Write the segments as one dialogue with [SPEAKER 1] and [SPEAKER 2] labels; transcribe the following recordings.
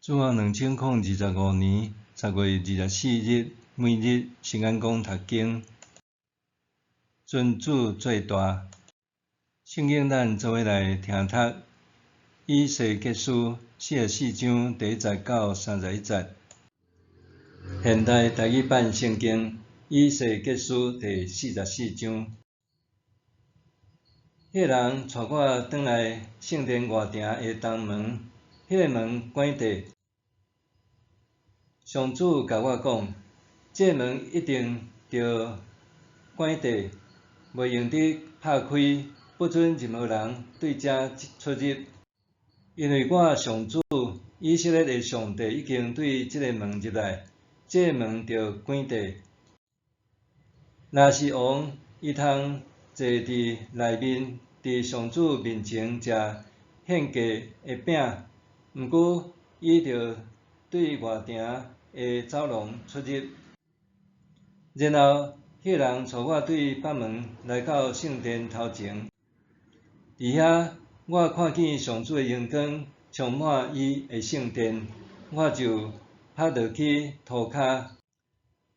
[SPEAKER 1] 主後2025年10月24日，每日新眼光讀經，尊主做大。聖經咱做伙來聽讀以西結書44章第1節到31節。現代台語版聖經以西結書第四十四章。彼個人帶我轉來聖殿外埕的東門，彼個門關著。上主共我講，這門一定著關著，袂用得拍開，不准任何人對遮出入。因為我上主以色列的上帝已經對這个門入來，這門著關著。若是王，伊通坐佇內面，佇上主面前食獻祭的餅，毋過伊著對外埕的走廊出入。然後，彼个人帶我對北門來到聖殿頭前，佇遐我看見上主的榮光充滿伊的聖殿，我就趴落去塗跤。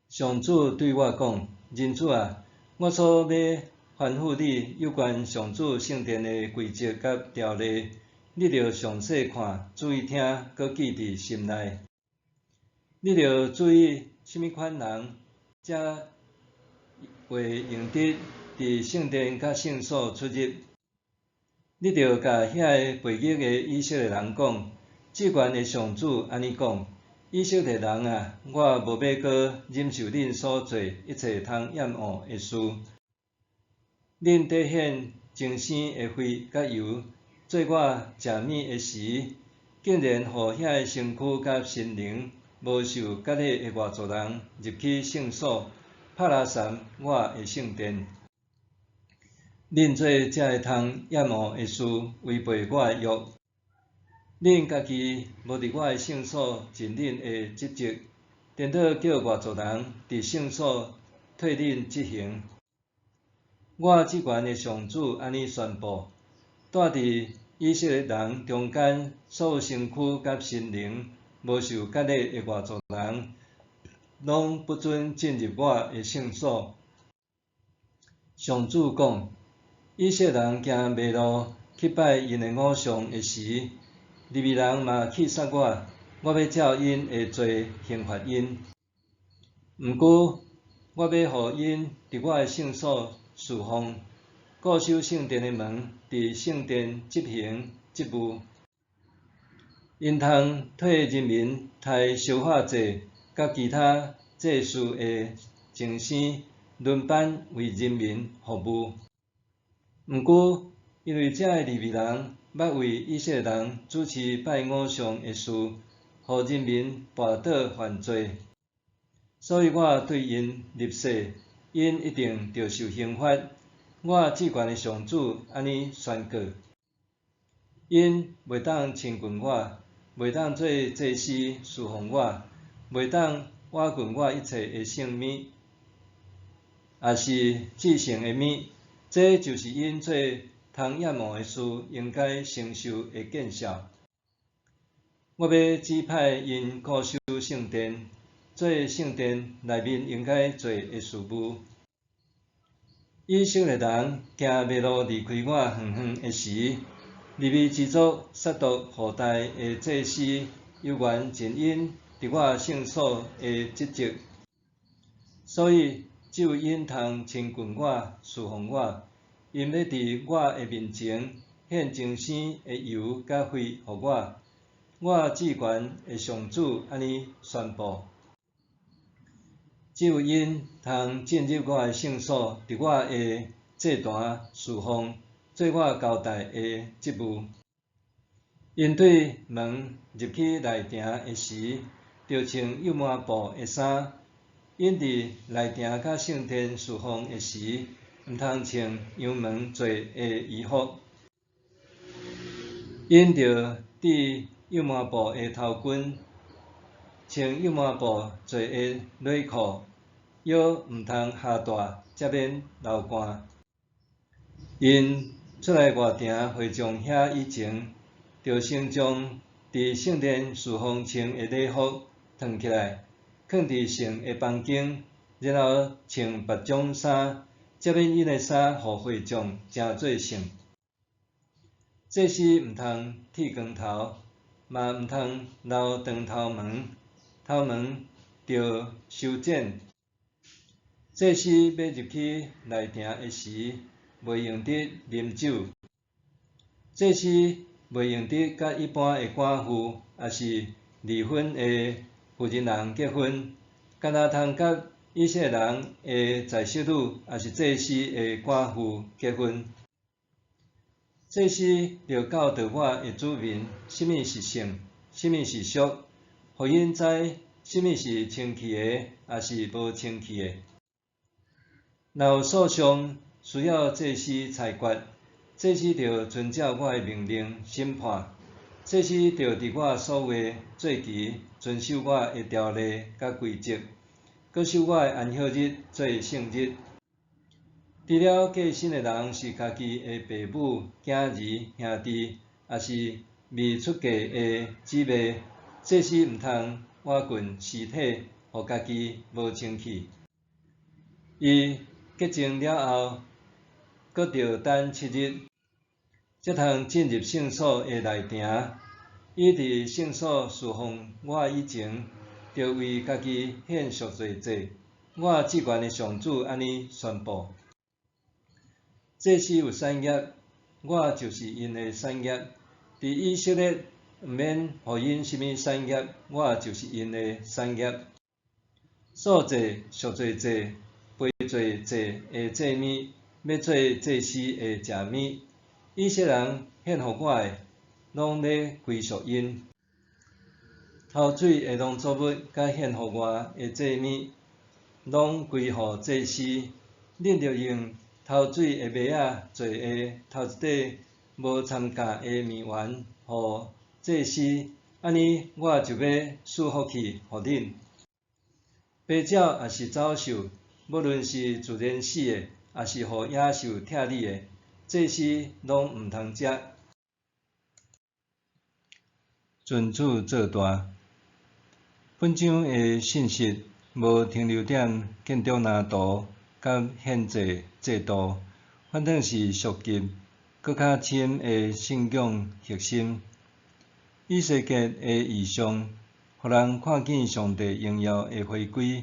[SPEAKER 1] 上主對我講：人子啊，我所欲吩咐你有關上主聖殿的規則佮條例，你著詳細看，注意聽，閣記佇心內。你著注意啥物款人才會用得佇聖殿佮聖所出入。你著共遐个背逆的以色列人講：至懸的上主按呢講：以色列人啊，我無欲閣忍受恁所做一切通厭惡的事。恁綴獻精牲的血佮油，做我食物的時，竟然予遐个身軀佮心靈無受割禮的外族人入去聖所，拍垃圾我的聖殿。恁做這个通厭惡的事，違背我的約。恁家己無佇我的聖所盡恁的職責，顛倒叫外族人佇聖所替恁執行。我至懸的上主按呢宣布：住佇以色列人中間所有身軀佮心靈無受割禮的外族人，攏不准進入我的聖所。上主講：以色列人行迷路去拜𪜶的偶像的時，利未人嘛棄殺我，我欲照𪜶的罪刑罰𪜶。毋過，我欲予𪜶佇我的聖所事奉，固守聖殿的門，佇聖殿執行職務。𪜶通替人民刣燒化祭，佮其他祭司的精牲，輪班為人民服務。毋過，因為這个利未人捌為以色列人主持拜偶像的事，予人民跋倒犯罪，所以我對𪜶立誓，𪜶一定著受刑罰。我至懸的上主按呢宣告：𪜶袂當親近我，袂當做祭司事奉我，袂當倚近我一切的聖物，抑是至聖的物。這就是𪜶做通厭惡的事應該承受的見笑。我欲指派𪜶固守聖殿，做聖殿內面應該做的事務。以色列人行迷路離開我遠遠的時，利未支族撒督後代的祭司猶原盡𪜶佇我聖所的職責，所以只有𪜶通親近我、事奉我。𪜶欲佇我的面前獻精牲的油佮血予我。我至懸的上主按呢宣布：只有𪜶通進入我的聖所，佇我的祭壇事奉，做我交代的職務。𪜶對門入去內埕的時，著穿幼麻布的衫；𪜶佇內埕佮聖殿事奉的時，毋通穿羊毛做的衣服。𪜶著戴幼麻布的頭巾，穿幼麻布做的內褲，腰毋通合帶，才免流汗。𪜶出來外埕會眾遐以前，著先將伫圣殿事奉穿的礼服褪起来，囥伫圣的房间，然后穿别种衫，才免𪜶的衫予会众成做圣。祭司毋通剃光头，嘛毋通留长头毛，头毛著修剪。祭司欲入去内埕的时，袂用得啉酒。祭司袂用得佮一般的寡妇，抑是离婚的妇人人结婚，干焦通佮以色列人的宰洗女，抑是祭司的寡妇结婚。祭司著教導我的子民，啥物是聖，啥物是俗，予𪜶知啥物是清氣的，抑是無清氣的。若有訴訟需要祭司裁決，祭司著遵照我的命令審判。祭司著佇我所畫的節期遵守我的條例佮規則，閣守我的安息日做聖日。除了過身的人是家己的爸母、囝兒、兄弟，抑是未出嫁的姊妹，祭司毋通倚近屍體，予家己無清氣。伊潔淨了後，閣著等7日，才通進入聖所的內埕。伊佇聖所事奉我以前，著為家己獻贖罪祭。我至懸的上主按呢宣布。祭司有產業，我就是𪜶的產業。佇以色列，毋免予𪜶啥物產業，我就是𪜶的產業。素祭、贖罪祭、賠罪祭的祭物，欲做祭司的食物，以色列人獻予我的，攏欲歸屬𪜶。頭水的農作物佮獻予我的祭物，攏歸予祭司。恁著用頭水的麥仔做的頭一塊無摻鹼的麵圓，予祭司，按呢我就欲賜福氣予恁。飛鳥抑是走獸，無論是自然死的，抑是予野獸拆膩的，祭司攏毋通食。尊主做大。本章的信息無停留佇建築藍圖佮獻祭制度，反轉是觸及閣較深的信仰核心。以西結的異象，予人看見上帝榮耀的回歸，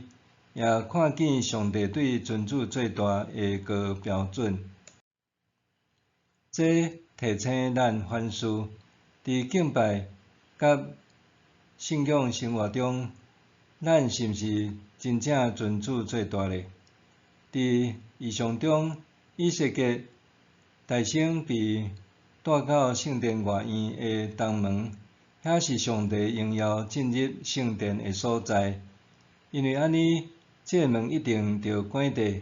[SPEAKER 1] 也看見上帝對尊主做大的高標準。這提醒咱反思，佇敬拜佮信仰生活中，咱是毋是真正尊主做大咧？佇異象中，以西結大聲被帶到聖殿外院的東門，遐是上帝榮耀進入聖殿的所在。因為按呢，這个門一定著關著，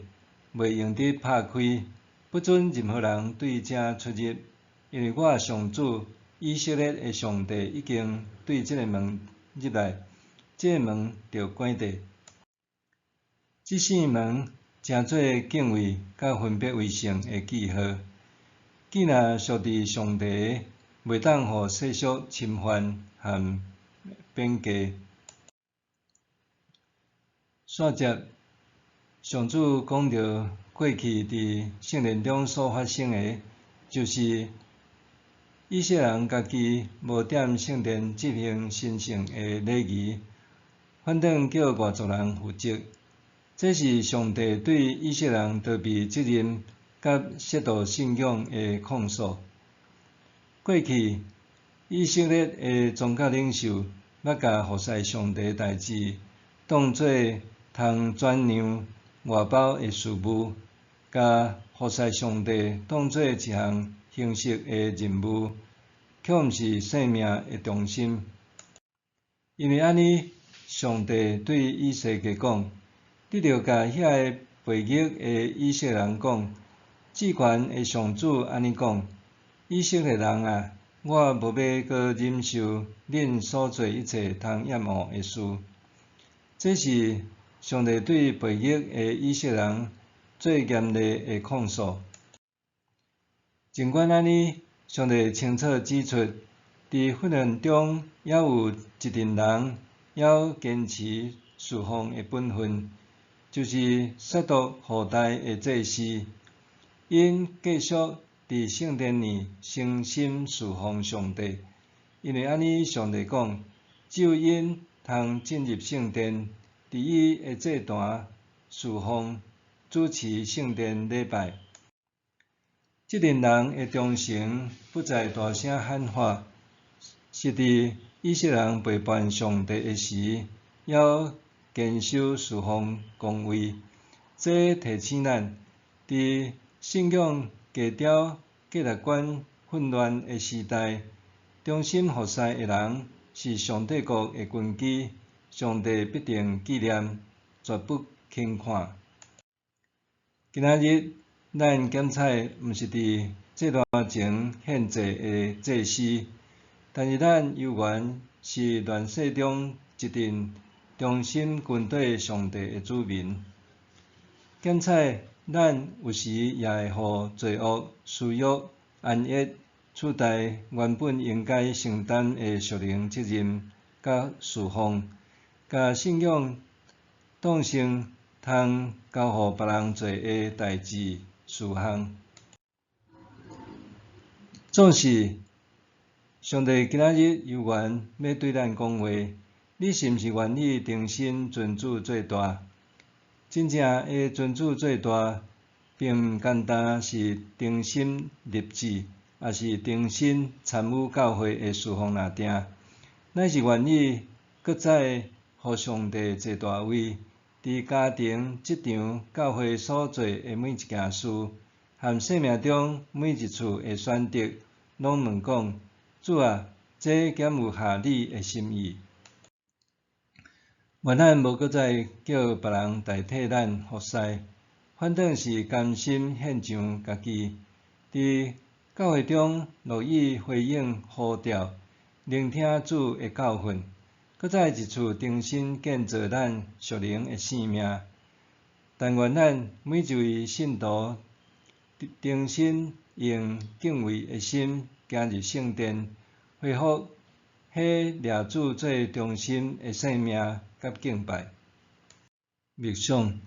[SPEAKER 1] 袂用得拍開，不准任何人對遮出入。因為我上主以色列的上帝已經對這个門入來，這个門著關著。這扇門成做敬畏佮分別為聖的記號。既若屬佇上帝的，袂當予世俗侵犯和貶低。煞接上主講著過去佇聖殿中所發生的，就是以色列人家己無踮聖殿執行神聖的禮儀，反轉叫外族人負責。這是上帝對以色列人逃避責任佮褻瀆信仰的控訴。過去以色列的宗教領袖捌共服侍上帝的代誌當做通轉讓外包的事務，共服侍上帝當做一項形式的任務，卻毋是生命的中心。因為按呢，上帝對以西結講：你著共遐个背逆的以色列人講，至懸的上主按呢講：以色列人啊，我無欲閣忍受恁所做一切通厭惡的事。這是上帝對背逆的以色列人最嚴厲的控訴。儘管按呢，上帝清楚指出，佇混亂中，𪜶 猶有一陣人猶堅持事奉的本分，就是撒督後代的祭司，𪜶繼續佇聖殿內誠心事奉上帝。因為按呢，上帝講，只有𪜶通進入聖殿，佇伊的祭壇事奉，主持聖殿禮拜。這陣人的忠誠不再大聲喊話，是佇以色列人背叛上帝的時，猶堅守事奉崗位。這提醒咱，佇信仰低調、價值觀混亂的時代，忠心服侍的人是上帝國的根基，上帝必定紀念，絕不輕看。今仔日咱檢採毋是佇祭壇前獻祭的祭司，但是咱猶原是亂世中一陣忠心跟綴上帝的子民。檢採咱有時也會予罪惡、私欲、安逸取代原本應該承擔的屬靈責任佮事奉，共信仰當成通交予別人做的代誌事項。總是，上帝今仔日猶原欲對咱講話，你是毋是願意重新尊主做大？真正的尊主做大，並毋干焦是重新立志，抑是重新參與教會的事奉爾定，乃是願意閣再予上帝坐大位，佇家庭、職場、教會所做的每一件事，和生命中每一次的選擇，攏問講：主啊，這敢有合你的心意？願咱無閣再叫別人代替咱服侍，反轉是甘心獻上家己，佇教會中樂意回應呼召，聆聽主的教訓，閣再一次重新建造咱屬靈的生命。但願咱每一位信徒重新用敬畏的心行入聖殿，恢復彼掠主做中心的生命佮敬拜。默想，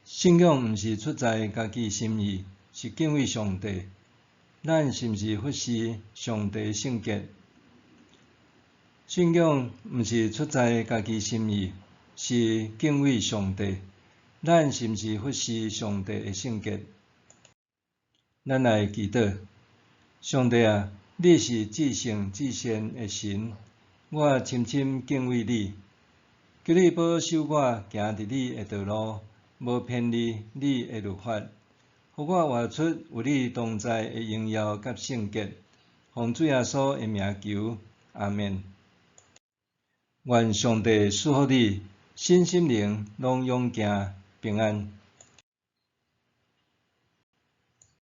[SPEAKER 1] 信仰毋是出在家己心意，是敬畏上帝。咱是毋是忽視上帝聖潔？信仰毋是出在家己心意，是敬畏上帝。咱是毋是忽視上帝的聖潔？咱來祈禱，上帝啊，你是至聖至善的神，我深深敬畏你。求你保守我行佇你的道路，無偏離你的律法，予我活出有你同在的榮耀佮聖潔。奉主耶穌的名求，阿們。願上帝賜福你，身心靈攏勇健平安。